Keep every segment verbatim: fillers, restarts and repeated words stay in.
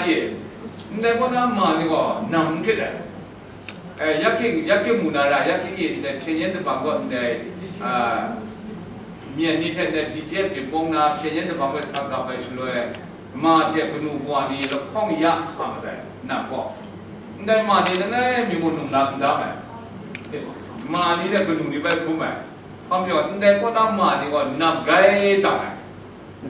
Ndai kaw na ma ni gaw nam n hkrit ai. Eh, ya hkying, ya hkying mu na ra, ya hkying e ndai hpyen yen dabang gaw ndai, ah, myen ni hte ndai B T F ni pawng na hpyen yen dabang gaw sa gap ai shaloi, ma hte kanu kawa ni lahkawng ya hka mat ai, nam gaw. Ndai ma ni langai mi gaw num la n dam ai. Ma ni hte kanu ni bai hkrum ai. Hpa majaw, ndai kaw na ma ni gaw nam grai dang ai.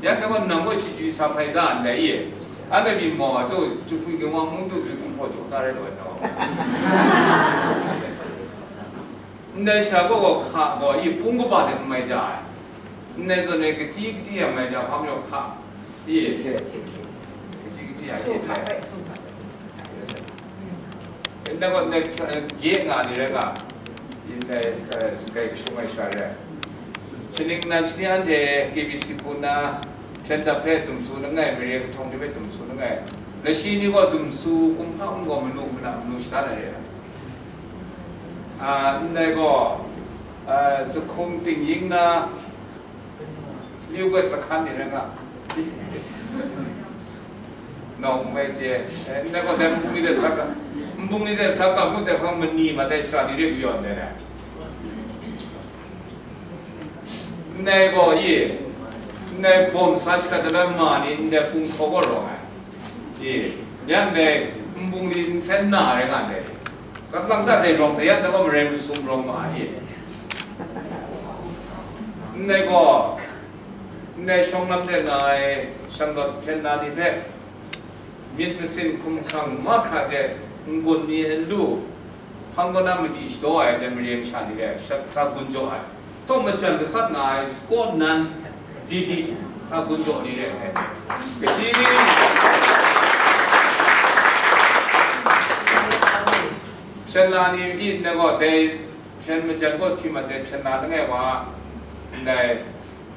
Yan gaw nang gaw shi ju sa hpai da ndai e. Anhte myit maw, chyu, chyu hpwi ginwang mung du hpwi gun hpaw jaw da rai taw ai ta. Ndai sha gaw gaw hka gaw i pung kaba de n mai ja ai. Ndai zawn e kachyi kachyi yang mai ja hpa majaw hka. I, kachyi kachyi yang i. Ndai gaw ndai, eh, gye nga ni rai nga, ndai, eh, kai kashung ai sha rai. Shaning nan shani anhte K B C hku na hpyen dap hpe dum su langai, mare kahtawng ni hpe dum su langai. Lashi ni gaw dum su kumhpa gaw manu mana manu shada na re ai. Ah, ndai gaw, ah, zahkung ting ying na, Liu bai zahkan ni rai nga. Nau mai je, eh, ndai gaw dai nbung ni de sa ga, nbung ni de sa ga, ngut dai hpang mani ma dai sha ni rai lyawn dai na. Ndai gaw ye, ndai bawm sa hkrat dai ma ni, ndai hpung hkaw gaw rawng ai. Ye, yan dai nbung ni nsen na rai nga ndai. Kaplang sa dai rawng sa yan, dai gaw marai masum rawng ma ai. Ndai gaw, ndai shawng lam de nga ai shanglawt hpyen na ni hpe, myit masin hkum hkrang mahkra de n-gun ni n lu, hpang kaw na madi shadaw ai, ndai mare masha ni hpe sha, sa gun jaw ai. Tawk majan gasat nga ai, kaw nan di di sa gun jaw ni re ai. Kaji hpyen la ni i ndai gaw, dai hpyen majan gaw si mat ai hpyen la langai wa, ndai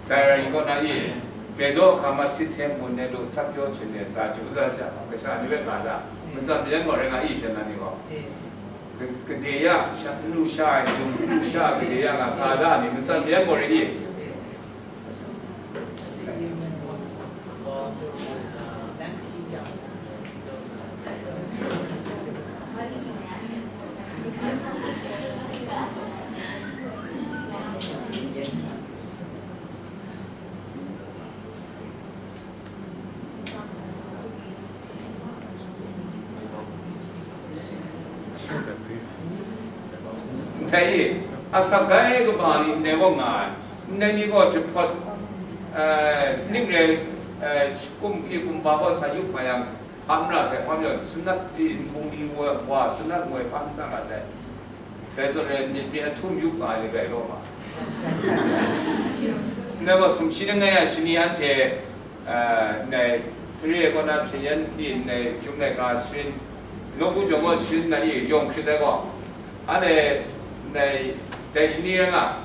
Tsarai kaw na i, Pedawt hkam a sit hte mun e lu, hta pyaw hten e sa chyu za ja, kasha ni hpe ga da, matsam yan gaw rai nga i hpyen na ni gaw. Ka-, kade ya, sha, nu sha ai, jung nu sha, kade ya nga, ga da ni, matsam yan gaw rai i. Ndai e, asak dai kaba ni ndai gaw nga ai. Ndai ni gaw jahpawt, eh, ning rai, eh, kum, i kumba gaw sa yup nga yang, hpa n ra sai, hpa majaw, sanat di nbung ni wa, wa sanat ngoi hpa n tsang ra sai. Dai zawn e, myit mi ahtum yup nga ai ni rai law ma. Ndai gaw sumshi langai a shani anhte, eh, ndai Hpare kaw na hpyen yan ni ndai Chyum laika sharin, nawku jawng gaw sharin na i yawng hkrit ai gaw, anhte ndai, dai shani rai nga,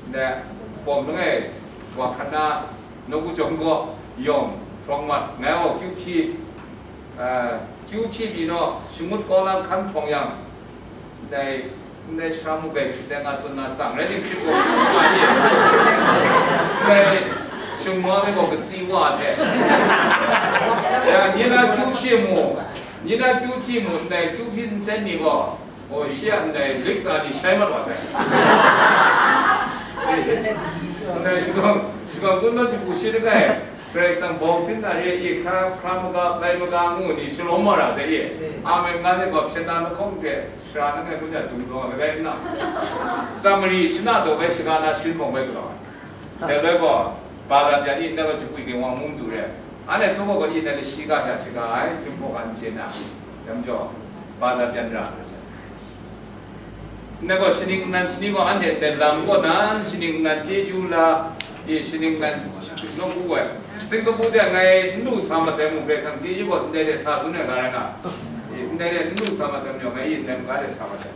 ndai bawm langai wa hkan na nawku jawng gaw yawng hprawng mat ngai gaw kyu hpyi, eh, kyu hpyi pyi naw, shangut kau na hkan hprawng yang, ndai, ndai sha mu bai hkrit ai nga tsun na tsang, rai tim hkrit gaw, nga ye. Ndai, shingwa ai gaw katsi wa hte. Ya, ni na kyu hpyi mu, ni na kyu hpyi mu, ndai kyu hpyi nsen ni gaw, gaw shi a ndai lik tsa ni shai mat wa sai. Ndai shingkang, shingkang kun na jahku shi langai, Karai Kasang bawng sin na re i hkra, hkra maga, bai maga ngu ni shalawm wa ra sai i. Amen nga ai gaw hpyen na lahkawng hte, Sara na ngai kun ya dung dawng ai rai nna, Samari shana daw bai shaga na shin bawng bai galaw ai. Dai bai gaw, ba lat yan i ndai gaw jahpwi ginwang mung du re. Anhte htaw gaw i ndai lashi ga hta shaga ai, jumhpaw ga n chye na, dam jaw, ba lat yan ra ai sai. Ndai gaw shaning nnan shani gaw anhte ndai lam kaw nan shaning nnan chyeju la, i shaning nnan nawku ai. Singkapu de ngai n lu sa mat ai mung, Karai Kasang chyeju gaw ndai de sa tsun ai ga rai nga. I, ndai de n lu sa mat ai majaw, ngai i ndai maga de sa mat ai.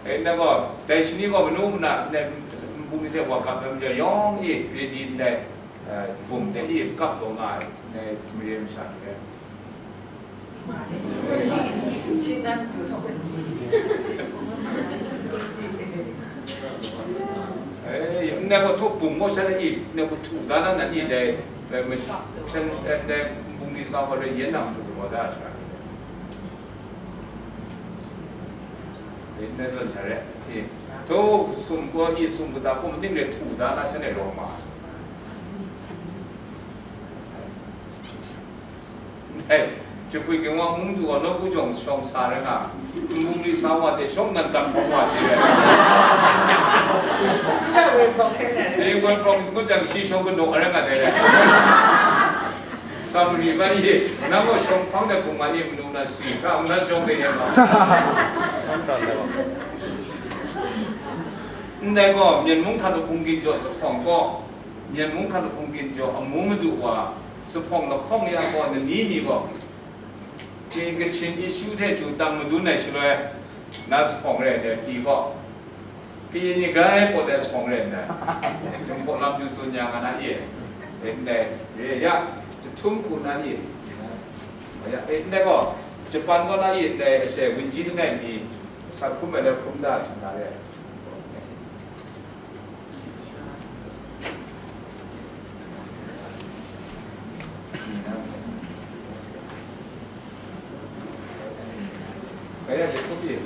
E, ndai gaw, dai shani gaw manu mana, ndai nbung ni hte wa kap ai majaw, yawng i, ready ndai, eh, bum de i kap law nga ai, ndai mare masha ni rai. Eh, ndai gaw htaw bum gaw sha na i, ndai gaw htu da na na i, dai, dai, dai, dai bum Ni sa wa re yen nang tu wa da sha. Yin na zan cha re. Eh, to sum ko i sum ko da ko ning re tu da na sha ne ro ma. Eh, je fui ke wa mung du wa no ku jong shong sa re na. Mung ni sa wa de shong nan kan ko wa ji re. Sa we phong ke ne. Eh, we phong ko jang shi shong ko no re na de re. Samari bai ye, nang gaw shawng hpang de hpung ma ye, manu na si, hkra nna jawng de yen ma. Ndai gaw, Myen mung hta lu hpung gin jaw zuphpawng gaw, Myen mung hta lu hpung gin jaw amu madu wa, zuphpawng lahkawng ya gaw, nani ni gaw, Kachin issue hte chyu tang madun ai shaloi, na zuphpawng re ai pyi gaw, Kayin ni grai pawt ai zuphpawng re ndai. Jungpawt lam du tsun yang a na ye. E ndai, re ya, jahtum ku na ye. Ya, e ndai gaw, Japan gaw na ye ndai, ashe wunji langai mi, sat hkrum ai le hkrum da sin na re. Kaya jahtum ye.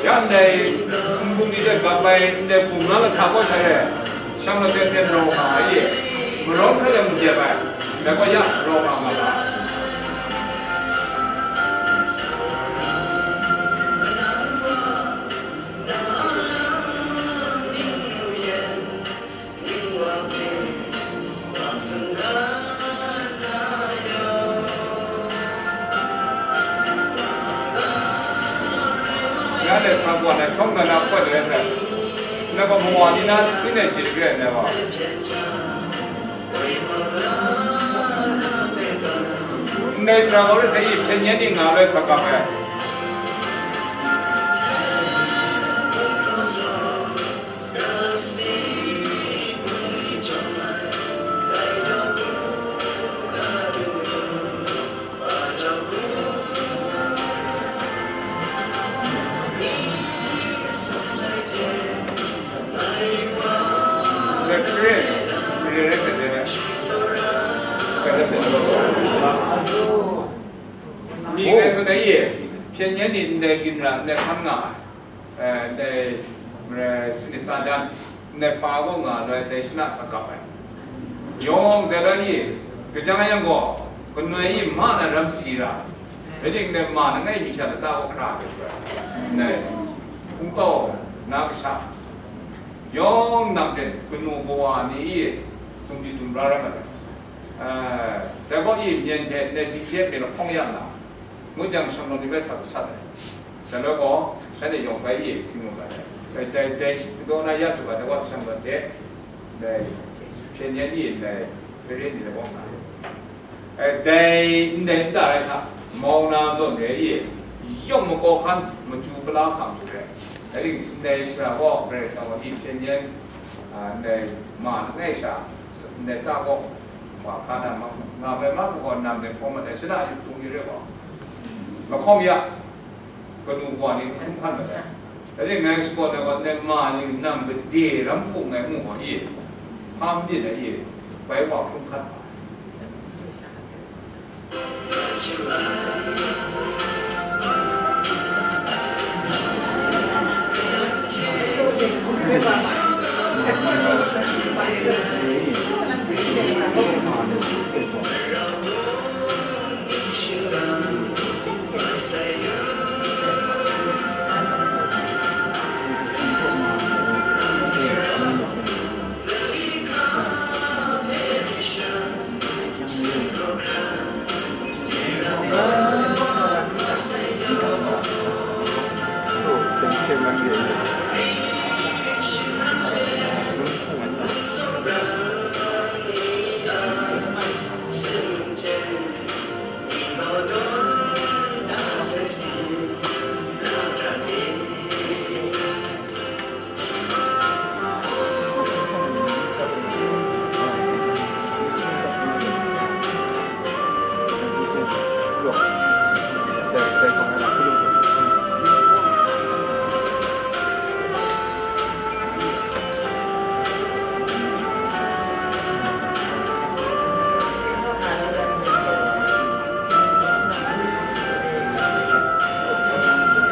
Ya ndai nbung ni hte gap ai ndai bung na lahta kaw sha re, sham lahten myen rau nga ai e, marawng hkrai e mu dep ai, dai gaw ya rau nga nga ga. Ya le sa gaw na shawng na na hpawt de sai. Na gaw mawa ni na sin ai jin re ai na gaw. Ndai sara gaw re sai i hpyen yen ni nga ai sa ga ai. Ni ngai tsun ai e, hpyen yen ni ndai ginra ndai hkan nga ai. Eh, ndai, eh, sinit tsa jan, ndai pa gaw nga loi dai shana sa kap ai. Yawng dai loi ni, kaja yang gaw, kanoi i ma na ram si ra, rai ting ndai ma na ngai mi sha lata gaw hkra ai, ndai hpung tau na kasha, yawng nang ten kanu kawa ni i, tum di tum ra rai mat ai. Eh, dai gaw i myen hte ndai byi hte hpe lahkawng ya nna, ngut jang shanglawt ni bai sa gasat ai. Dai loi gaw, shanhte yawng bai i htingnu bai ai. Dai, dai, dai shi tagaw na ya tu ga, dai wa shanglawt de, dai hpyen yen i, dai hpyen yen ni dai wa nga. Eh, dai ndai nta rai hta, mau na zawn re i, yawng makau hkan, machyu pala hkang hte re. Dai ring ndai shara gaw, Karai Kasang gaw i hpyen yen, a, ndai ma langai sha, ndai ta gaw, wa hpa na ma, nga bai ma, gaw nam dai hpawng ma dai shana yu htung ni re gaw. Lahkawng ya, kanu wa ni hkrum hkan masai. Dai ring ngai shakawn ai gaw, ndai ma ni nang gade ram hpung ngai ngu gaw i, hpa myit ai i, bai wa hkrum hkan ai.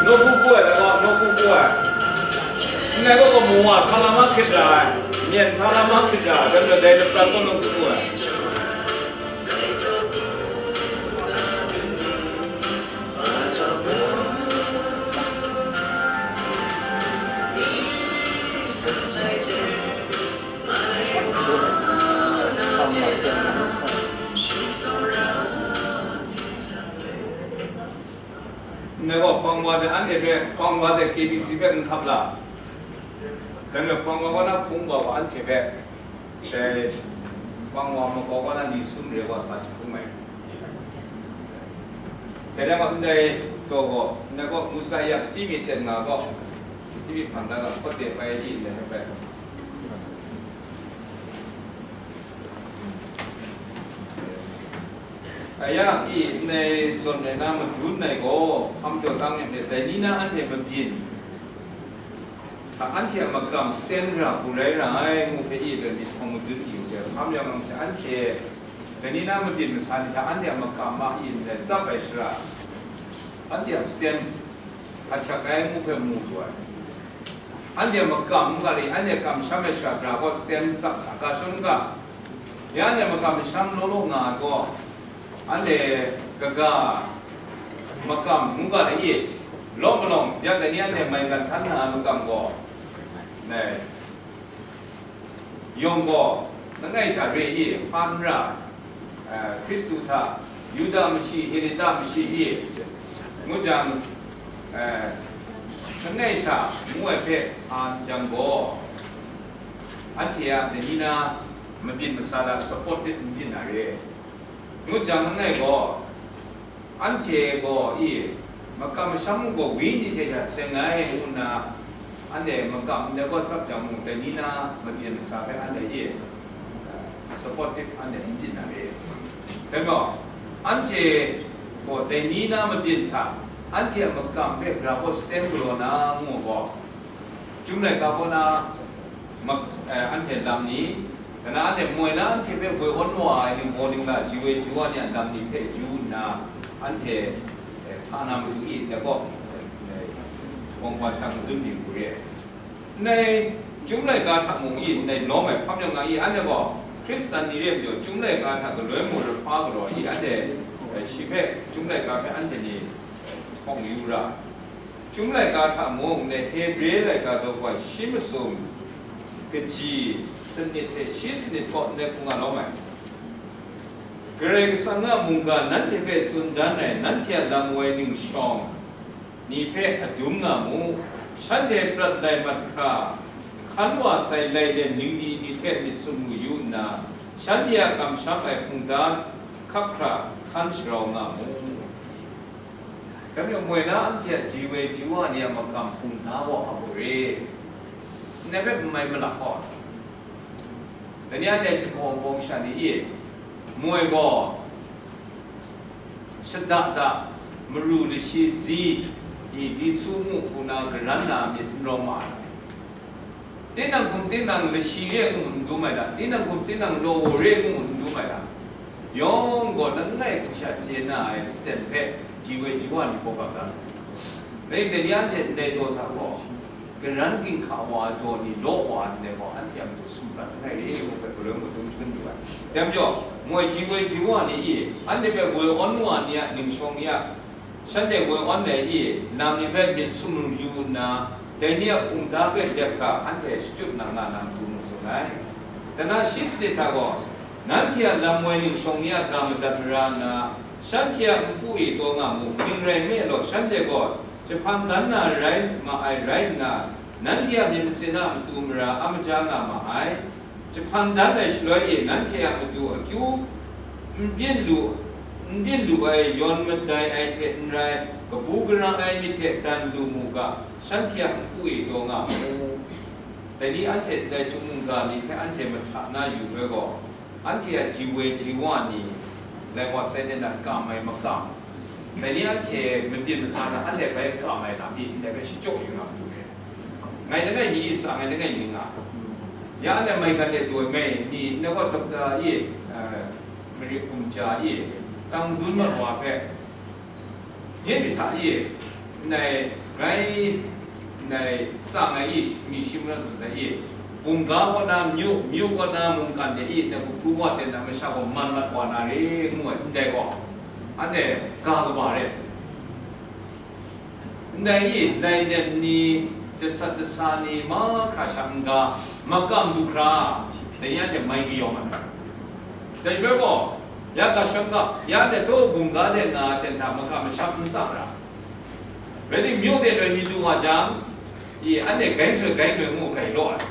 Nawku ku ai, dai gaw, nawku ku ai. Ndai gaw gamu wa sa na ma hkrit ra ai, myen sa na ma hkrit ra ai, dai majaw dai laprat gaw nawku ku ai. Ndai gaw, Pangwa de, anhte hpe, Pangwa de K B C hpe n hkap la? Dai majaw, Pangwa kaw na hpung wa wa anhte hpe, dai Pangwa makau kaw na li sum re wa sa jahkrum ai. Dai lam ndai taw gaw, ndai gaw, Muska ya kachyi mi ten nga gaw, kachyi mi hpan da ga, hpawt de pai di ndai hpe bai. Aya i ndai zawn ai na madun ai gaw, hkam jaw tang yang de, dai ni na anhte mabyin hta anhte a makam stand ra hku rai ra ai, ngu hpe i bai myit hkawng madun yu de, hkam yang nang hte anhte, dai ni na mabyin masa ni hta anhte a makam ma i ndai tsap ai shara, anhte a stand ahkyak ai ngu hpe mu lu ai. Anhte a makam n ga rai, anhte a kamsham ai shara gara gaw stand tsap ga, ga shun ga. Ya anhte a makam masham law law nga ai gaw, anhte kaga makam n ga rai i, law malawng, ya dai ni anhte maigan htan na ai makam gaw, dai yawng gaw, langai sha re i, hpa n ra, eh, Hkristu hta, Yuda mashi, Heleta mashi i, ngu jang, eh, langai sha ngu ai hpe sa n jang gaw, anhte a dai ni na mabyin masa hta support tit n byin na re. Ngu jang langai gaw, anhte gaw i, makam masham gaw wenyi hte hta seng ai ngu nna, anhte makam ndai gaw tsap jang mung, dai ni na mabyin masa hpe anhte i, supportive anhte n byin na re. Dai majaw, anhte gaw dai ni na mabyin hta, anhte a makam hpe gara gaw stand galaw na ngu gaw, Chyum laika kaw na mak-, eh, anhte lam ni, kana anhte moi na anhte hpe woi awn wa ai ni, bawng ningla ji woi ji wa ni a lam ni hpe yu nna, anhte, eh, sa na matu i, ndai gaw, eh, kawng wa shang madun mi hku re. Ndai Chyum laika hta mung i, ndai lawm ai hpam yang nga i, anhte gaw Hkristan ni re majaw, Chyum laika hta galoi mung rahpa galaw i, anhte, eh, shi hpe, Chyum laika hpe anhte ni, eh, hkawng yu ra. Chyum laika hta mung, ndai Hebre laika daw wa shi masum kaji sanit hte shi sanit kaw ndai hku nga lawm ai. Karai Kasang a mungga nanhte hpe tsun dan ai, nanhte a lam woi ningshawng ni hpe adum nga mu. Shanhte prat lai mat hkra, hkan wa sai lai den ningli ni hpe myit sum mu yu nna, shanhte a kamsham ai hpungdan hkap hkra hkan sharau nga mu. Dai majaw, moi na anhte a ji woi ji wa ni a makam hpung da wa a gaw re, ndai hpe n mai malak gaw, dai ni anhte jahpawng bawng sha ni e, moi gaw shada da, maru lashi zi, i li su mu hku na garan na myit n rawng ma ai. Tinang hkum tinang lashi re ngu n dum ai ta? Tinang hkum tinang law re ngu n dum ai ta? yawng gaw langai hku sha chye na ai aten hpe ji woi ji wa ni hkawhkam da sai. Rai dai ni anhte ndai daw hta gaw, karan ginhka wa ai daw ni, law wa ai ndai gaw, anhte a matu sumrat langai re ngu hpe, galoi mung dum shangun yu ai. Dai majaw, moi ji woi ji wa ni i, anhte hpe woi awn wa ni a ningshawng ni a, shanhte woi awn ai i, lam ni hpe myit sumru yu nna, dai ni a hpungda hpe dep hkra anhte shachyut nang nga na matu mung tsun ai. Dai na shi sanit hta gaw, nanhte a lam woi ningshawng ni a ga madat mara nna, shanhte a npu e taw nga mu, ning rai nme law, shanhte gaw jahpan dan na rai ma ai rai nna, nanhte a myit masin a matu mara a maja nga ma ai. Jahpan dan ai shaloi e nanhte a matu akyu n byin lu, n byin lu ai yawn madai ai hte n rai, kabu gara ai myit hte dan lu mu ga, shanhte a npu e taw nga mu. Dai ni anhte ndai chyum mungga ni hpe anhte mahta na yu ai gaw, anhte a ji woi ji wa ni, lai wa sai de na kam ai makam, dai ni anhte mabyin masa na anhte bai kam ai lam ni ndai hpe shachyaw yu na matu re. Ngai langai mi i sa, ngai langai mi nga. Ya anhte mai gat le daw mai ni, na gaw dokta i, eh, mari kumja i, tang dun mat wa hpe, nye myit hta i, ndai rai, ndai tsang ai i, mi shi maran tsun ai i, bumga kaw na myu, myu kaw na mungkan de i, ndai hku hkru wa ten na masha gaw man mat wa na re, ngu ai, ndai gaw, anhte ga kaba re. Ndai i, lainep ni, jasat jasa ni, mahkra sha n-ga, makam du hkra, dai ni anhte mai kayawm ai. Dai shaloi gaw, ya ga sham ga, ya let taw bumga de nga ai ten hta makam masham n tsang ra. Rai timung, myu de loi mi du wa jang, i, anhte gai soi gai noi ngu gai law ai.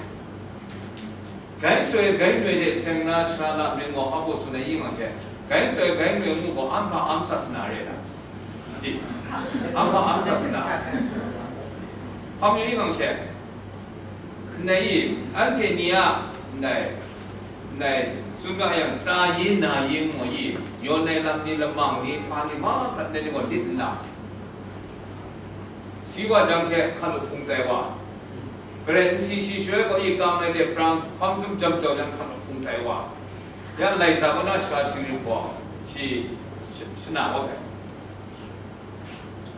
Gai soi gai noi de seng na sara la myit gaw, hpa baw tsun ai i nga she, gai soi gai noi ngu gaw, am hpa am sasana re na? I, am hpa am sasana? Hpa myit i nga she, ndai i, anhte ni a, ndai, ndai, tsun ga yang, ta yi na yi ngu i, yawn ai lam ni, lamang ni, hpa ni, mahkra ndai ni gaw lit nna, si wa jang she, hkan hpung tai wa, Garai nsi shi shaloi gaw, i kam ai de prang hpang sum jam jau jang hkan hpung tai wa. Ya laika kaw na sara shingrim gaw, shi, shi, shana kau sai.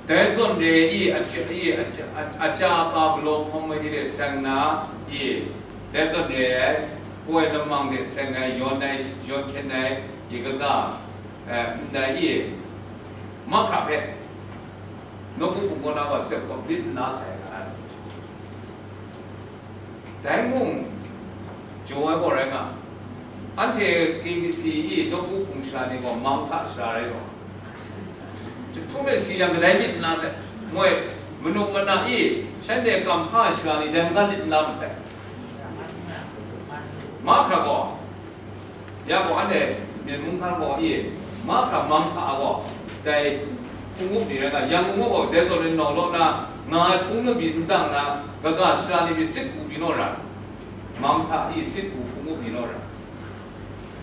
Dai zawn re i, a, i, a, a, a ca a pa galaw hkawm ai de seng na i, dai zawn re ai, poi lamang de seng ai, yawn ai, yawn hkyen ai, i kaga, eh, ndai i, mahkra hpe, nawku hpung kaw na gaw zep kawp lit nna sai ai. Dai mung, jaw ai gaw rai nga, anhte K B C i nawku hpung sara ni gaw mang hta sara rai gaw, jahtum e si yang kadai myit nna sai, moi, manu mana i shanhte kam hpa sara ni dai maga lit nna masai, mahkra gaw, ya gaw anhte Myen mung hkan gaw i, mahkra mang hta gaw, dai hpung up ni rai nga, yang gaw dai zawn ni nawng law na nga ai hpung labi n dang na, kaga sara ni pyi sit u pyi naw ra, mang hta i sit u hpung up pyi naw ra.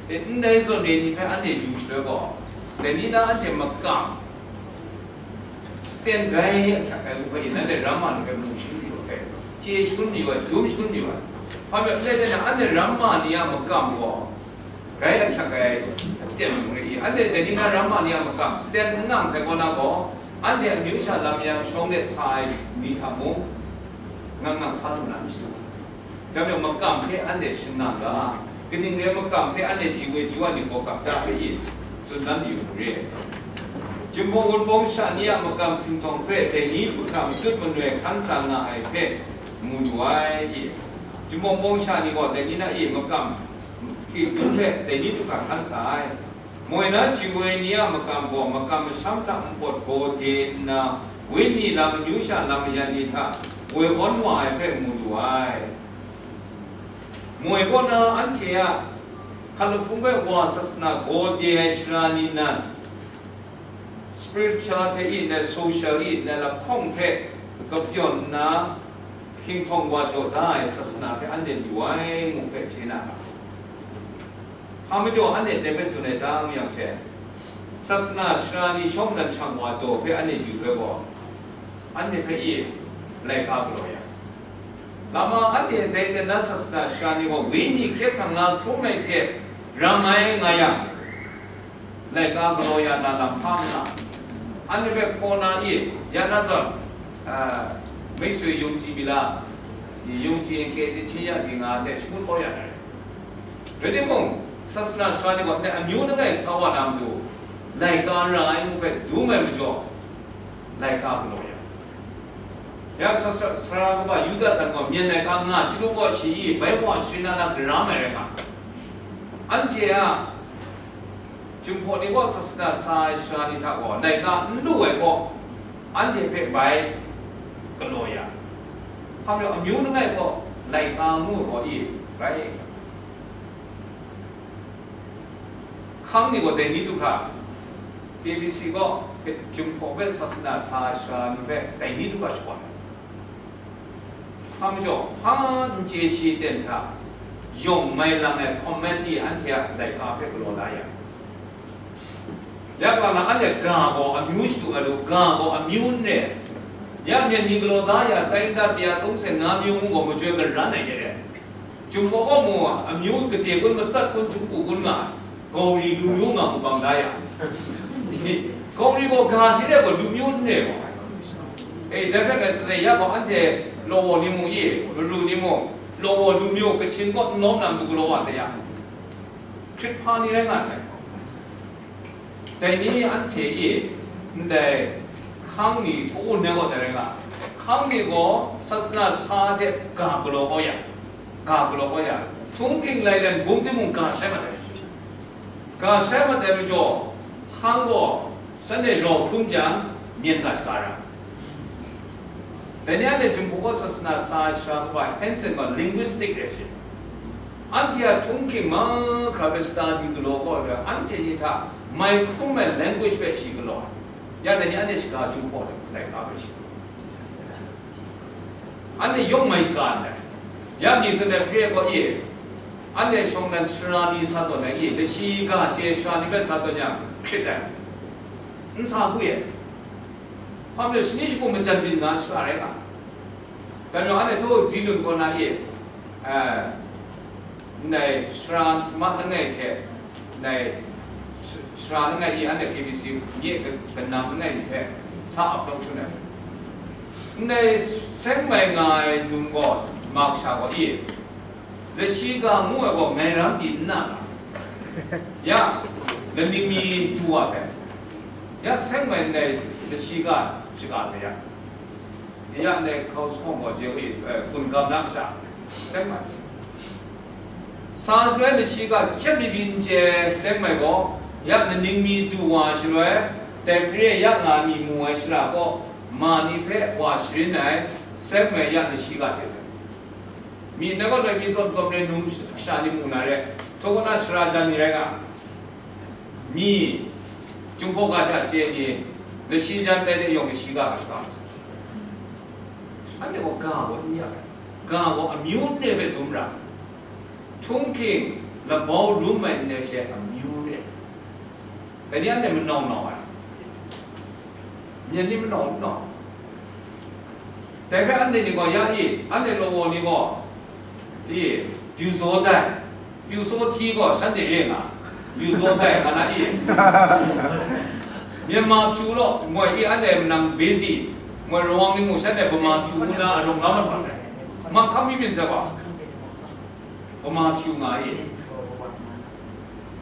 E, ndai zawn re ni hpe anhte yu shaloi gaw, dai ni na anhte makam, Stand bai ahkyak ai hku hpe, nanhte ramma ni hpe mu shangun mayu ai, chye shangun mayu ai, dum shangun mayu ai. Hpa majaw, ndai hte na anhte ramma ni a makam gaw, rai ahkyak ai aten mung re i, anhte dai ni na ramma ni a makam stand n nang sai kaw na gaw, anhte amyu sha lam yang shawng let sa ai ni hta mung, ngang ngang sa lu na n shadu. Dai majaw makam hpe anhte shana ga, kaning rai makam hpe anhte ji woi ji wa ni gaw kap da hpe i, tsun dan yu mu re. Jinghpaw Wunpawng sha ni a makam hpinhtawng hpe dai ni du hkra matut manoi hkan sa nga ai hpe mu lu ai i, Jinghpaw Wunpawng sha ni gaw dai ni na i makam hpinhtawng hpe dai ni du hkra hkan sa ai. Moi na ji woi ni a makam gaw makam masham hta npawt gaw de nna, wenyi lam amyu sha lam mayan ni hta woi awn wa ai hpe mu lu ai. Moi kaw na anhte a hkan lahpung hpe wa sasana gaw de ai sara ni nan, spiritual hte i, ndai social i, ndai lahkawng hpe kapyawn nna, hkinghtawn wa jaw da ai sasana hpe anhte yu ai ngu hpe chye na nga. Hpa majaw anhte ndai hpe tsun ai ta ngu yang she, sasana sara ni shawng nnan shang wa daw hpe anhte yu hpe gaw, anhte hpe i laika galaw yang, lama anhte dai hte na sasana sara ni gaw wenyi hkye hkrang na hkrum ai hte ram ai nga yang, Laika galaw ya na lam hpa nna, anhte hpe hkaw na i, ya na zawn, a, မိတ်ဆွေယုံကြည်ပြီလား, ယုံကြည်ရင် ကယ်တင်ခြင်းရပြီ ငါ hte shangun kau ya na rai. Rai timung, sasana sara ni gaw ndai amyu langai sa wa na matu, laika ra ai ngu hpe dum ai majaw, laika galaw ya. Ya sasana sara kaba Yuda lam gaw myen laika nga chyalu gaw, shi i bai wa sharin na na gara mai rai nga. Anhte a Jinghpaw ni gaw sasana sa ai sara ni hta gaw laika n lu ai gaw, anhte hpe bai galaw ya. Hpa majaw amyu langai gaw laika ngu ai gaw i bai. Hkang ni gaw dai ni du hkra, K B C gaw Jinghpaw hpe sasana sa ai sara ni hpe dai ni du hkra shakawn ai. Hpa majaw, hpa n chye shi ten hta, yawng mai lang ai comment ni anhte a laika hpe galaw la ya. Ya kaba na anhte ga gaw amyu shadu ai lu, ga gaw amyu n re. Ya myen ni galaw da ya, တိုင်းရင်းသား တစ်ရာသုံးဆယ့်ငါးမျိုး ngu gaw majoi garan ai hte re. Jinghpaw kaw mu a, amyu gade kun, matsat kun, jahku kun nga ai, Gauri lu myu nga mu bang da ya. Gauri gaw ga shi re gaw lu myu n re gaw. E, dai hpe ngai tsun ai ya gaw, anhte law ni mung i, maru ni mung, law lu myu, Kachin kaw n lawm na matu galaw wa sai ya. Hkrit hpa ni rai nga ai. Dai ni anhte i, ndai hkang ni hpu-un ai gaw dai rai nga, hkang ni gaw sasana sa hte ga galaw kau ya, ga galaw kau ya, htunghking lai len bum timung ga shai mat ai. Ga shai mat ai majaw, hkang gaw shanhte raw hkrum jang, myen ga shaga ra. Dai ni anhte Jinghpaw kaw sasana sa ai sara kaba Hanson gaw linguistic rai shi. Anhte a htunghking mahkra hpe study galaw kau ai, anhte ni hta mai hkrum ai language hpe shi galaw ai. Ya dai ni anhte shaga Jinghpaw hte laika hpe shi. Anhte yawng mai shaga ndai. Ya mi tsun ai hpe gaw i, anhte shawng dan sara ni sa tawn ai i, lashi ga chye sara ni hpe sa tawn yang hkrit ai. N sa hku e. Hpa majaw shani shagu majan byin nga shara rai nga. Dai majaw anhte htaw zi lun kaw na e, eh, ndai sara ma langai hte, ndai sara langai i anhte K B C nye ka-, kanam langai ni hpe sa ap lawng shun ai. Ndai seng mai nga ai num gaw, mak sha gaw i, lashi ga ngu ai gaw ngai ram pyi n na nga. Ya, laning mi du wa sai. Ya, seng mai ndai lashi ga shaga sai ya. Ya, ndai hkau jahkawng gaw je e, eh, kun gam na masha, seng mai. Sa shaloi lashi ga hkyep mi byin chye seng mai gaw, ya, laning mi du wa shaloi, dai hpare ya nga mi mu ai shara gaw, ma ni hpe wa sharin ai, seng mai ya lashi ga hte sai. Mi na gaw loi mi tsawm tsawm re num sha ni mu na re, htaw kaw na sara jan ni rai nga, mi, Jinghpaw ga sha chye ni, lashi jan tai de yawng lashi ga ga shaga. Anhte gaw ga gaw n ya ai, ga gaw amyu n re hpe dum ra, htunghking labau rum ai n re she amyu re. Dai ni anhte manau nau ai. Myen ni manau n nau. Dai hpe anhte ni gaw ya i, anhte law ni gaw, i, pyu zaw dai, pyu saw hti gaw shanhte re nga, pyu zaw dai nga na i, Myanmar pyu law, moi i, anhte manang Bezi, moi Rawang ni mung shanhte Bama pyu ngu na a rawng la mat wa sai. Mahkam mi byin sai wa. Bama pyu nga i,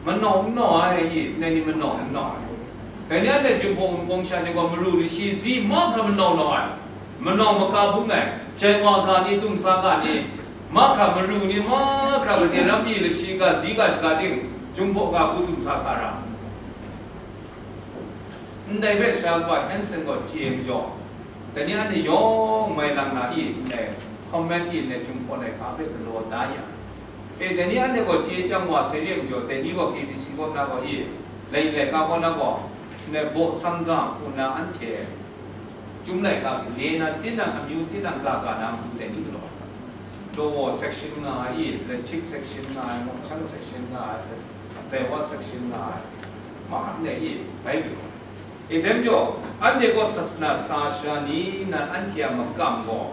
manau n nau ai i, ndai ni manau n nau ai. Dai ni anhte Jinghpaw Wunpawng sha ni gaw maru lashi zi mahkra manau nau ai, manau maka bung ai, jai wa ga ni, dumsa ga ni, mahkra maru ni mahkra gade ram mi lashi ga zi ga shaga ting, Jinghpaw ga hku dumsa sa ra. Ndai hpe sara kaba Hanson gaw chye majaw, dai ni anhte yawng mai lang na i, ndai comment i, ndai Jinghpaw laika hpe galaw da ya. E, dai ni anhte gaw chye chyang wa sai re majaw, dai ni gaw K B C kaw na gaw i, lai laika kaw na gaw, ndai baw sangga hku na anhte, Chyum laika gale na, tinang amyu, tinang ga ga na matu dai ni galaw ai. Law section nga ai i, Lachik section nga ai, Mawchang section nga ai, Zaiwa section nga ai, ma ndai i, bai galaw ai. E, dai majaw, anhte gaw sasana sa sara ni nan anhte a makam gaw,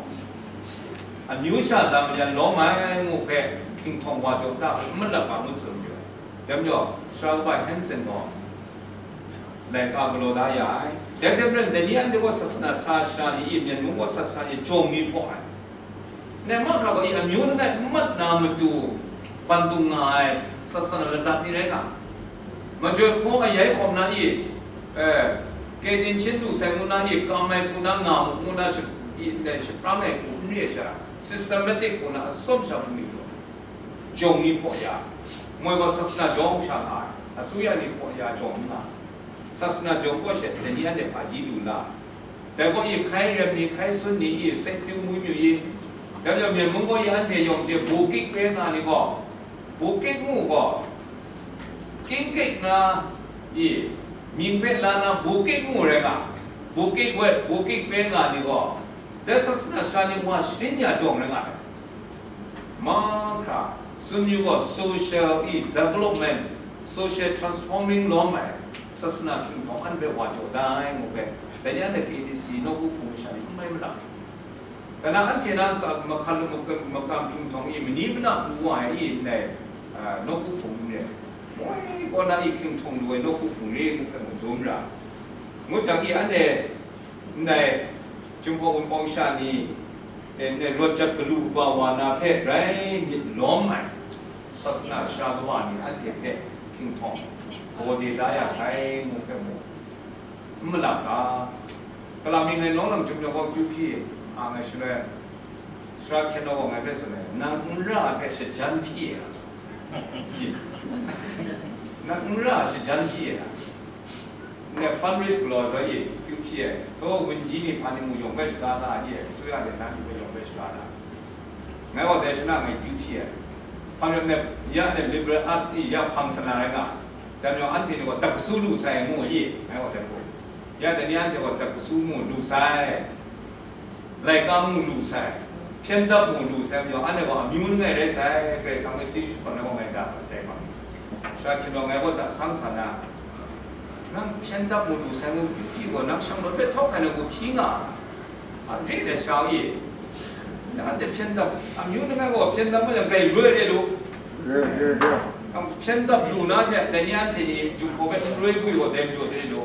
amyu sha lam yan lawm ai ngu hpe, hkinghtaw wa jaw ta hpe n malap ga ngu tsun mayu ai. Dai majaw, sara kaba Hanson gaw, Laika galaw da ya ai. Dai hte maren, dai ni anhte gaw sasana sa shara ni i, Myen mung gaw sasana ni jawng ni hpaw ai. Nai mahkra gaw i amyu langai n mat na matu ban dung nga ai sasana ladat ni rai nga. Majoi hkaw ayai hkawm na i, eh, Kaitin Chin lu sai ngu na i, kam ai hku na nga mu ngu na shap-, i, ndai shapram ai hku n re ai sha, systematic hku na atsawm sha hku mi lu ai. Jawng ni hpaw ya, moi gaw sasana jawng sha nga ai, asuya ni hpaw ya jawng n nga ai. Sasana jawng kaw she, dai ni anhte hpaji lu la ai. Dai gaw i hkai rem ni, hkai sun ni i, sek pyu mu myu i, dai majaw Myen mung gaw i anhte yawng hte bukik pe nga ni gaw, bukik mu gaw, kingkik na i, mying hpe la na bukik mu rai nga, bukik wet, bukik pe nga ni gaw, dai sasana sha ni wa sharin ya jawng rai nga ai. Mahkra, tsun yu gaw social i development, social transforming lawm ai, sasana hkinghpawng an hpe wa jaw da ai ngu hpe, dai ni anhte K B C nawku hpung masha ni n mai mara. Dai na anhte na ka-, mahkalu maka-, makam hkinghpawng i mani mana pru wa ai i ndai, a, nawku hpung n re, moi kaw na i hkinghpawng lu ai nawku hpung re ngu hpe mung dum ra. Ngut jang i anhte ndai Jinghpaw Wunpawng sha ni, e, ndai rawt jat galu kaba wa na hpe rai myit lawm ai, sasana sara kaba ni anhte hpe hkinghpawng gaw de da ya sai ngu hpe mung, n malak ga. Kalam mi ngai nawng lam jum yawng gaw kyu hpyi, a ngai shaloi, sara hkyen nau gaw ngai hpe tsun ai, nang n ra ai hpe shajan hpyi ai, nang n ra ai shajan hpyi ai, ngai fund raise galaw ai hpe kyu hpyi ai, hkaw wunji ni hpa ni mu yawng hpe shaga da ai, asuya ni na ni hpe yawng hpe shaga da ai. Ngai gaw dai shana ngai kyu hpyi ai. Hpa rai nme, ya ndai liberal arts i ya hpang sana rai nga, dai majaw anhte ni gaw dak kasu lu sai ngu i, ngai gaw dai hku. Ya dai ni anhte gaw dak kasu mu lu sai, laika mu lu sai, hpyen dap mu lu sai majaw, anhte gaw amyu langai rai sai, Karai Kasang hpe chyeju shakawn ai gaw ngai da dai hpang. Sha hkyen gaw ngai gaw da sang sa na, nang hpyen dap mu lu sai ngu kyu hpyi gaw, nang shanglawt hpe htawk hkan ai gaw hpyi nga, a re ai sha i, nanhte hpyen dap, amyu langai gaw hpyen dap ma yang grai loi re lu. Re, re, re. Hpyen dap lu na she, dai ni anhte ni Jinghpaw hpe n roi gwi gaw dai majaw de lu.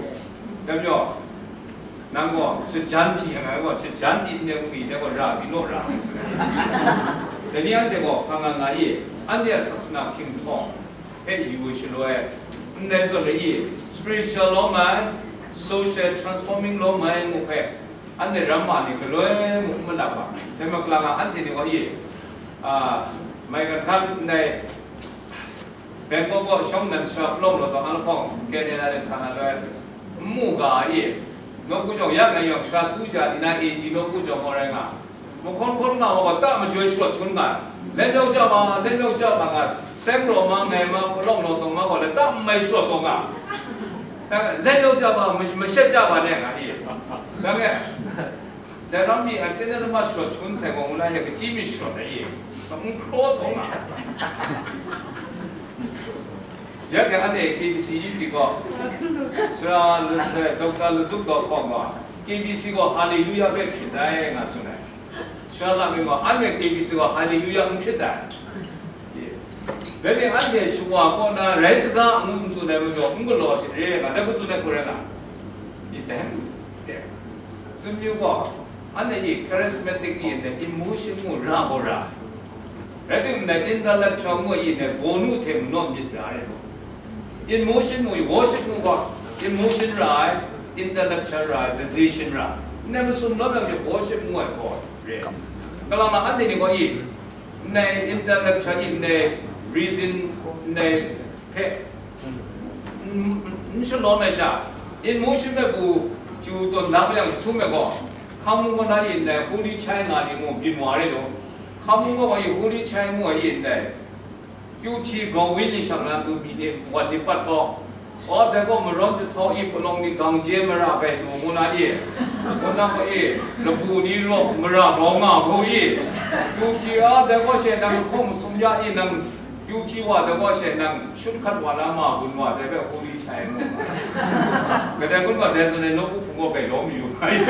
Dai majaw, nang gaw shajan pyi yang ai gaw, shajan pyi n re gwi dai gaw ra byin naw ra. Dai ni anhte gaw hpa nga nga i, anhte a sasana hkinghpawng hpe yu shaloi, ndai zawn re i, spiritual lawm ai, social transforming lawm ai ngu hpe, anhte ramma ni galoi mung n malak ga, dai maklang a anhte ni gaw i, a, maigan hkan ndai Bangkok kaw shawng nan sha palawng law taw, an lahkawng Canada de sa na loi, n mu ga i, nawku jawng ya ngai yawng sha tu ja di na A G nawku jawng gaw rai nga, mahkawn hkawn nga wa gaw ta majoi sharawt shangun nga, let nau ja ma, let nau ja ma nga, seng raw ma, ngai ma, palawng law taw ma gaw lata n mai sharawt taw nga, let nau ja ma, ma-, mashet ja ma ne nga i, dang e, dai ram mi a tene lama sharawt shangun sai gaw, ngu na ya kachyi mi sharawt ai i, n hkraw taw nga. Ya hte anhte K B C E C gaw, sara lu-, eh, Doctor Luzuk Daw Hkawng gaw, K B C gaw Hallelujah hpe hkrit ai, nga tsun ai. Sara lam mi gaw, anhte K B C gaw Hallelujah n hkrit ai. Dai ni anhte shawa kaw na rai saga ngu n tsun ai majaw, n galaw shi re nga, dai hku tsun ai hku rai nga. I dai mu, dai. Tsun yu gaw, anhte i charismatic i ndai emotion mu ra gaw ra. Rai timung, ndai intellectual mu i ndai bawnu hte manaw myit ra ai gaw. Emotion mu i worship mu gaw, emotion ra ai, intellectual ra ai, decision ra ai. Ndai masum lawm yang hte worship mu ai gaw re. Kalang na anhte ni gaw i, ndai intellectual i ndai reason ndai hpe n, n, n shalawm ai sha, emotion hpe bu chyu tawn da ma yang jahtum ai gaw, hkam mung kaw na i ndai holy chai nga ni mu byin wa re lu, hkam mung kaw i holy chai ngu ai i ndai, kyu hti grau wi ni shang na du mi ni wan ni pat gaw, aw, dai gaw marawn jahtau i palawng ni gang je mara bai lu ngu na i, ngu na gaw i, labu ni raw mara grau nga gaw i, kyu hti a, dai gaw she nang lahkawng masum ya i nang, Kyu hpyi wa dai gaw she nang shut hkat wa na ma gun wa dai hpe holy chai mu nga. Kadai kun gaw dai zawn e nawku hpung gaw bai lawm yu ai.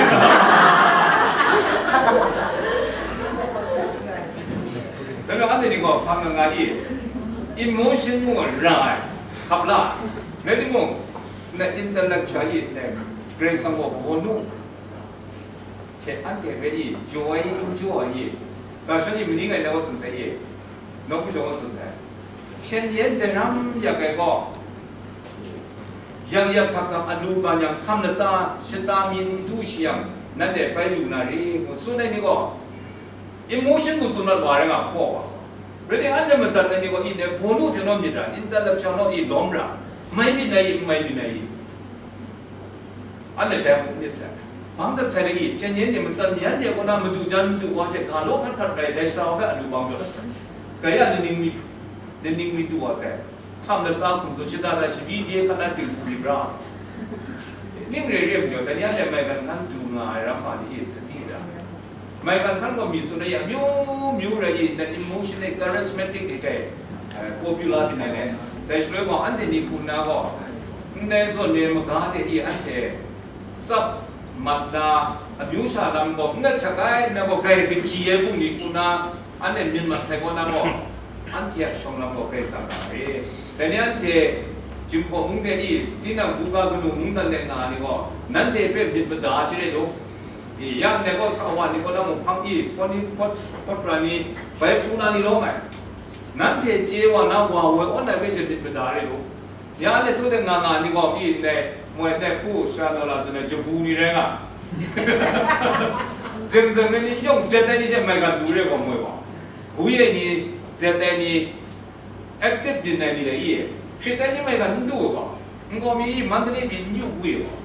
Dai majaw anhte ni gaw hpa nga nga i, emotion mung ra ai, hkap la ai. Rai timung, Na intellectual i, na Karai Kasang gaw hpawnu hte anhte hpe i, jaw ai, n jaw ai i, ga shan i, mani ngai na wa tsun sai i, nawku jaw wa tsun sai. Hpyen yen daram yak ai gaw, yak yak hkak hkak alu ban yang htam latsa shata mi n du shi yang, nanhte bai lu na re, ngu tsun ai ni gaw, emotion ku tsun mat wa rai nga hpaw wa. Rai timung, anhte madat ai ni gaw, i dai hpawnu hte naw myit ra, intellectual naw i lawm ra, mai myit na i, n mai myit na i, anhte dai hku myit sai. Bang dat sai na i, hpyen yen ni matsat myan ni a kaw na madu jan madu wa she ga law hkat hkat rai, dai sara wa hpe alu bang jaw dat sai. Kai a, ni ning myit, ni ning myit du wa sai. Htam latsa hkum tsun shada da shabi bye hkan na ting hku myit ra. Ning re re majaw, dai ni anhte maigan hkan du nga ai ram hpa ni e sadi ra. Maigan hkan gaw mi tsun ai amyu myu rai i, that emotional, charismatic ni kai, eh, popular byin ai ni. Dai shaloi gaw anhte ni hku nna gaw, ndai zawn ni ai maga de i anhte tsap mat na, amyu sha lam gaw n gat hkyak ai, nna gaw grai kaji ai hpung ni hku nna, anhte myit mat sai kaw na gaw, anhte a shawng lam gaw grai tsang ra ai. Dai ni anhte Jinghpaw mung de i, tinang hku ga kanu mungdan de nga ai ni gaw, nanhte hpe myit mada shi rai lu. I, ya ndai gaw sa wa ni kaw na mung hpang i, hpawt ni, hpawt, hpawt pra ni, bai pru na ni lawm ai. Nanhte chye wa na wa woi awn ai hpe she myit mada rai lu. Ya anhte htu de nga nga ni gaw, i ndai moi ndai hpu sha na la tsun ai jabu ni rai nga. Zeng zeng ai ni yawng zet ai ni she maigan du re gaw moi gaw. Gwi ai ni, zet ai ni, active byin ai ni le i, hkrit ai ni maigan n du ai gaw. N gaw mi i, Mandalay byin n yu gwi ai gaw.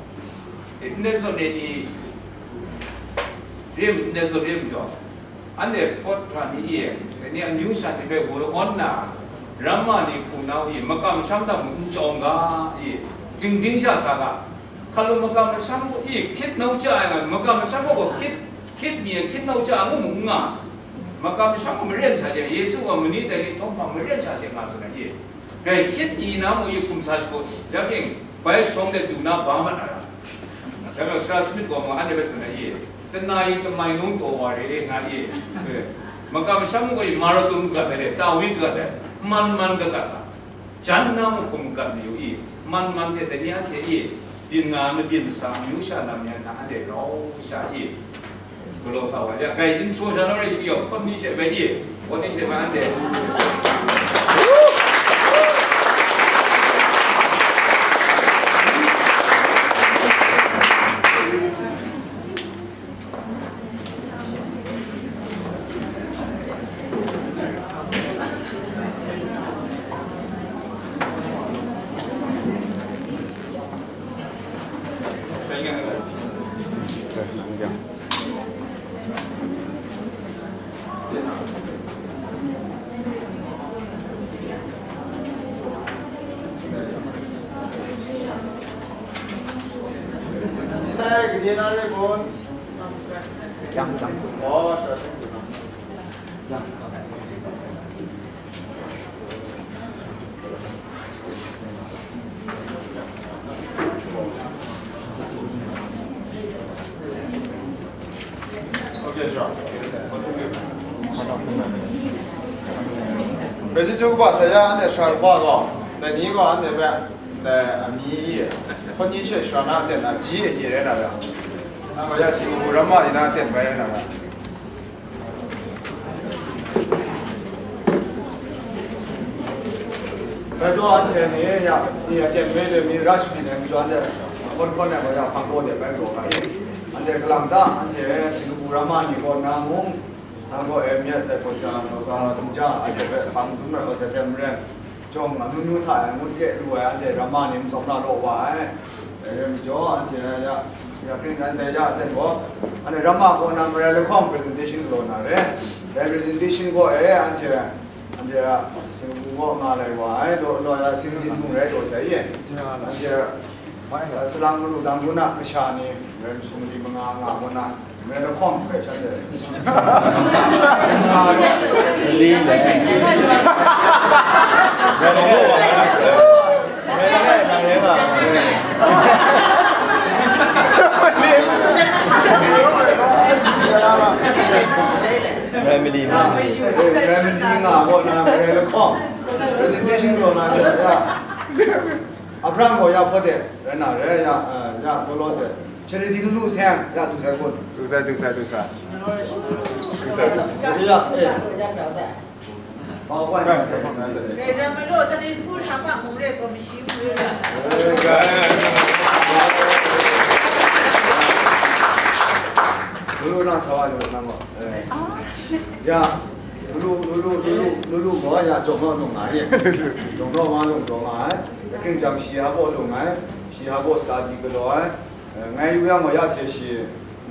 Ndai zawn e ni, re, ndai zawn re majaw. Anhte hpawt hkra ni e, dai ni amyu sha ni hpe woi awn nna, ramma ni hpunau e makam masham hta mung n chyawm ga e, dingding sha sa ga, hkalu makam masham gaw e hkyit nau chya ai nga, makam masham gaw hkyit, hkyit mi ai hkyit nau chya ngu mung n nga, makam masham gaw maren sha hte, Yesu gaw mani dai ni htawm hpang maren sha hte nga tsun ai e. Grai hkyit mi na mung e hkum sa shakut, ya king, bai shawng de du na ba mat na ra. Dai majaw Sara Smith gaw mung anhte hpe tsun ai e, tana e tamai nung taw wa re e nga e, e, makam masham gaw e marathon kagat ai le, tawi kagat ai, man man kagat ai, jan na mung hkum kagat mayu i, man man hte dai ni anhte e, byin nga mabyin masa amyu sha lam yan hta anhte grau sha i, galaw sa wa ya, grai n htaw sha na rai shi yawng, hpawt ni she bai i, hpawt ni she bai anhte. Pezhi chuba saya ane sharba gaw, dai ni gaw ane hpe, dai amyi, hpawt ni she shara na aten na, ji e je rai na ra. Nang gaw ya Singapore ramma ni na aten bai rai na ra. Bai taw anhte ni ya, ni aten bai le mi rush mi ne, mi jaw anhte hkon hkon ai gaw ya hpang taw de bai taw ga i. Anhte kalang ta, anhte Singapore ramma ni gaw na mung, nang gaw e myat dai gaw sha, gaw ga dum ja, anhte bai hpang dum rai gaw sa tem ren. Jawng anu nu hta e ngut re lu ai, anhte ramma ni matsawm na law wa ai. Dai rai majaw, anhte ya, ya, ya, kring anhte ya, aten gaw, anhte ramma kaw na marai lahkawng presentation galaw na re. Dai presentation gaw e, anhte, anhte a Singapore gaw nga lai wa ai, law, law ya, singzin mung rai taw sai ye. Anhte, a, salang malu dang gun a kasha ni, rai masum mali manga nga gaw na, Family, family. Family nga gaw na, presentation gaw na, Abraham gaw ya hpawt de. Na re, ya, eh, ya, law law se. Charity lu lu se, ya, du sai kun. Du sai, du sai, du sai. Du sai. Ya, eh. Ba, ba, ya, sai, sai, sai. 给咱们洛特利斯库上班，我们这做不起，我们这。 Lu lu na sa wa lu na mo. Eh. Ya, lu lu, lu lu, lu lu, lu lu gaw ya jawng naw lung nga ai. Jawng naw wa lung gaw nga ai. Kaning jang shi a baw lung ai. Shi a baw study galaw ai. Eh, ngai yu yang gaw ya hte shi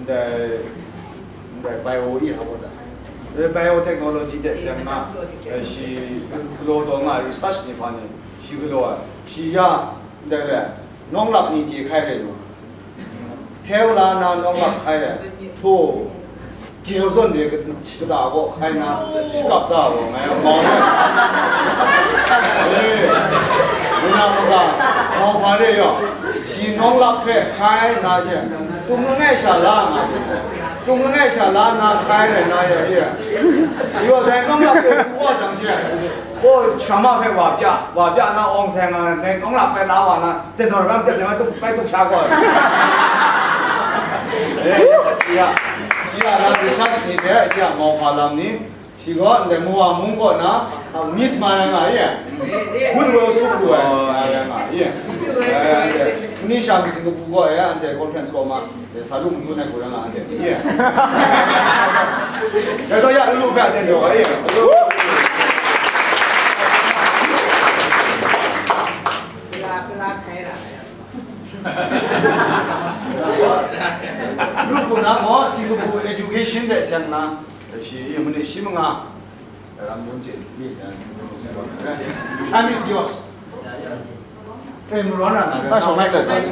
ndai, ndai bio i ha baw da. Eh, biotechnology de seng na, eh, shi galaw taw nga ai research ni hpa ni, shi galaw ai. Shi ya ndai le, nawng lap ni chye hkai rai lu. Seu la na nawng lap hkai ai. Hto, jeu zawn de kata gaw hkai na, shakap da gaw ngai a mau. Eh, nang na maka, mau hpa re yaw. Shi nawng lap hpe hkai na she, tung langai sha la nga she. Tung langai sha la na hkai rai na ya ye. Shi gaw dai nawng lap hpe htu wa jang she. Gaw, shama hpe wa bya, wa bya na awng sai nga, dai nawng lap hpe la wa na, Zengdaw ram tep lam bai tup, bai tup sha gaw. Eh, shi a, shi a na research ni hte, shi a mau hpa lam ni, shi gaw ndai Mawa mung kaw na, ah, Miss ma na nga ye. Good will soup lu ai, nga nga ye. Eh, eh, ni sha mi Singapore gaw ye, ante conference kaw ma, eh, sa lu mung tu na gaw na nga ante. Ye. Dai gaw ya lu lu hpe aten jaw ga ye. Lu lu na gaw, Singapore education de seng na, shi ye mung ni shi manga, ram yawng chye, ye, time is yours. Eh, maraw na na, ba shawng mai le sa. Eh, eh.